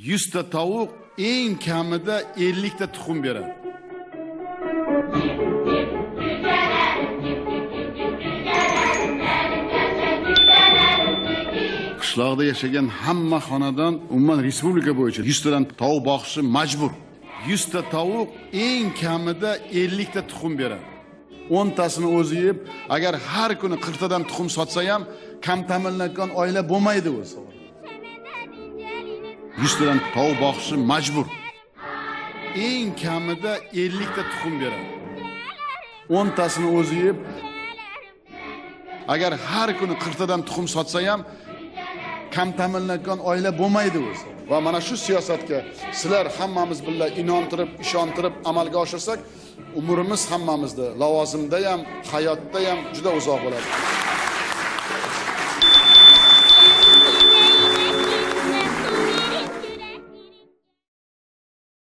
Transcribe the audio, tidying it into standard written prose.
100 ta tovuq eng kamida 50 ta tuxum beradi. Qishloqda yashagan hamma xonadon, umuman respublika bo'yicha 100 tadan tovuq boqishi majbur. 100 ta tovuq eng kamida 50 ta tuxum beradi. 10 tasini o'zi yeb, agar har kuni 40 tadan tuxum sotsa ham kam ta'minlangan oila bo'lmaydi o'zi. 100 tadan tovuq boqishi majbur. Eng kamida 50 ta tuxum beradi. 10 tasini o'zi yeb, agar har kuni 40 tadan tuxum sotsa ham kam ta'minlangan oila bo'lmaydi o'zi. Va mana shu siyosatga sizlar hammamiz birga inontirib, ishontirib amalga oshirsak, umrimiz hammamizda lavozimda ham, hayotda ham juda uzoq bo'ladi.